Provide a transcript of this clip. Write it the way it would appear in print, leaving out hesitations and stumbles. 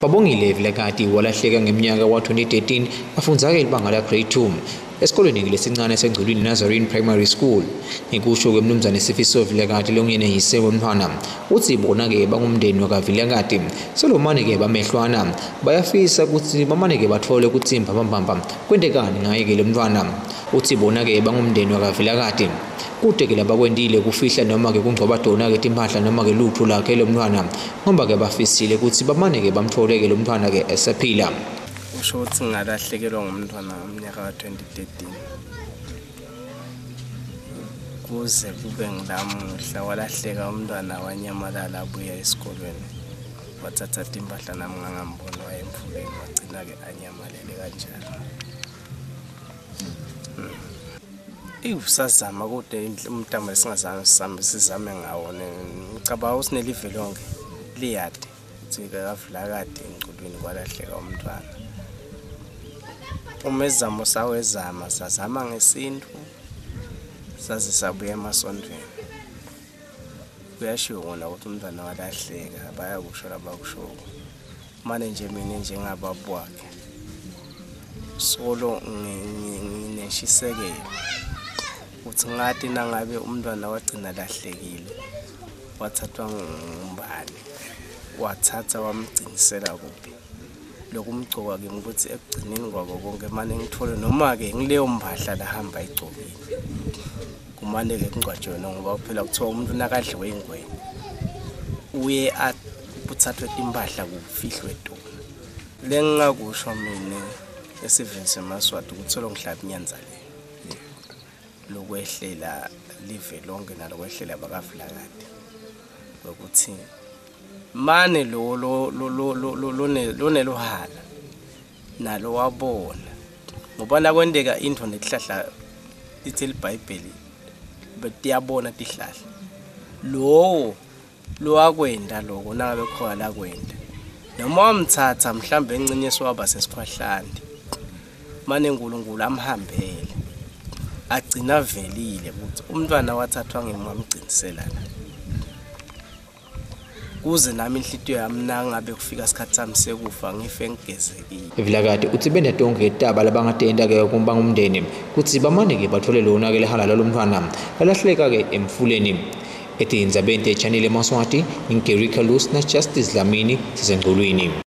Babongile Vilakati walahleka ngemnyaka wa-2013 afundza-ke libanga la-grade 2 esikolweni lesincane seNgculwini Nazarene Primary School. Ngekusho kwemnumzane Sifiso Vilakati longuyena yise wemntfwana, utsi bona-ke bangumndeni wakaVilakati solomane-ke bamehlwana bayafisa kutsi bamane-ke batfole kutsi mbambambamba kwentekani ngaye-ke lo mntfwana. Utsi bona-ke bangumndeni wakaVilakati kute-ke labakwentile kufihla noma-ke kungcwaba tona-ke timphahla noma-ke lutho lakhe lo mntfwana, ngoba-ke bafisile kutsi bamane-ke bamtfole-ke lo mntfwana-ke esaphila. Kusho ukuthi ngalahlekelwa ngumntwana ngomnyaka ka-2013 kuze kube ngilamuhla. Walahleka umntwana, wanyamalala abuya esikolweni, wathatha timpahla nami ngangamboni, waye emfuleni, wagcina-ke anyamalele kanjalo. Usazama kude umtamo lesingazange sizame ngawo. Ngicabanga ukuthi nelive lonke liyade ukuthi kaVilakati eNgculwini kwalahleka umntwana. Umezamo sawezama, sazama ngesintu, saze sabuya emasontweni. Kuyashiwo kona ukuthi umntwana walahleka, bayakusho labakushoko. Mane nje mina njengababa wakhe solo ngineshisekelo ukuthi ngathi nangabe umntwana wagcina lahlekile, wathathwa ngumbani, wathatha wamgcinisela kuphi. Lokumgcoka kimi ukuthi ekugcineni kwako konke mane ngithole noma-ke ngileyo mpahla lahamba ayigcokile, kumane-ke kungcwatshwe yona, ngoba phela kuthiwa umuntu nakadliwe ingwenya uye kuthathwe timpahla kufihlwe tona. Lengingakusho mina esiveni semaSwati ukuthi solo ngihlaba inyandzaleyo lokwehlela live lonke nalokwehlela bakaVilakati, kwekuthi mane lo lo lo lo lo loneluhala nalo wabona, ngoba nakwenteka intfo netihlahla lithi liBhayibheli tiyabona tihlahla. Lowo lowakwenda loko nangabe khona lakwenda noma wamthatha mhlambe encinye siwaba sesikhwahlande, mane uNkulunkulu amhambele agcina avelile ukuthi umntwana wathathwa ngimi wamgcinisela la, kuze nami inhlitiyo yami nangabe kufika isikhathi sami sekufa ngife ngigezekile. Vilakati utsi benta tonkhe taba labangatenta-ke bangumndeni kutsi bamane-ke batfole lona-ke lihala lalomntfwana lalahleka-ke emfuleni. Etindzabeni te-Channel Emaswati, ngingu-Gary Carlos na Justice Dlamini siseNgculwini.